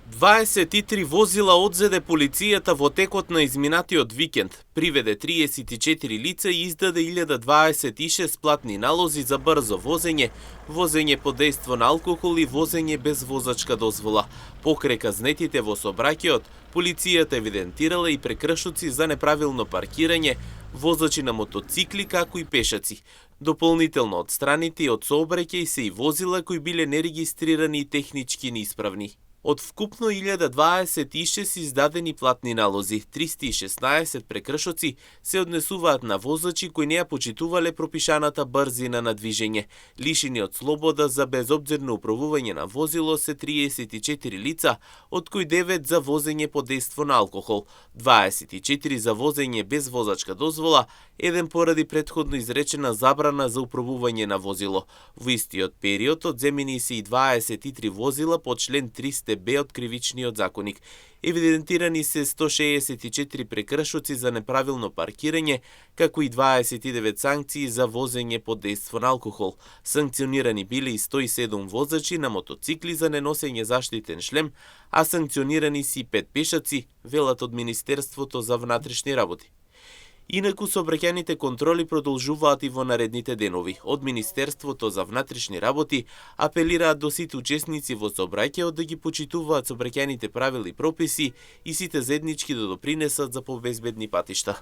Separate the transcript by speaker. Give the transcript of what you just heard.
Speaker 1: 23 возила одзеде полицијата во текот на изминатиот викенд, приведе 34 лица и издаде 1026 платни налози за брзо возење, возење под дејство на алкохол и возење без возачка дозвола. Покрај казнетите во сообраќајот, полицијата евидентирала и прекршоци за неправилно паркирање, возачи на мотоцикли како и пешаци. Дополнително одстранити од сообраќај се и возила кои биле нерегистрирани и технички неисправни. Од вкупно 1026 издадени платни налози, 316 прекршоци се однесуваат на возачи кои не ја почитувале пропишаната брзина на движење. Лишени од слобода за безобзирно управување на возило се 34 лица, од кои 9 за возење под дејство на алкохол, 24 за возење без возачка дозвола, еден поради претходно изречена забрана за управување на возило. Во истиот период одземени се и 23 возила по член 300б од кривичниот законник. Евидентирани се 164 прекршоци за неправилно паркирање, како и 29 санкции за возење под дејство на алкохол. Санкционирани биле и 107 возачи на мотоцикли за неносење заштитен шлем, а санкционирани си 5 пешаци, велат од Министерството за внатрешни работи. Инаку сообраќајните контроли продолжуваат и во наредните денови. Од Министерството за внатрешни работи апелираат до сите учесници во сообраќајот да ги почитуваат сообраќајните правила и прописи и сите заеднички да допринесат за побезбедни патишта.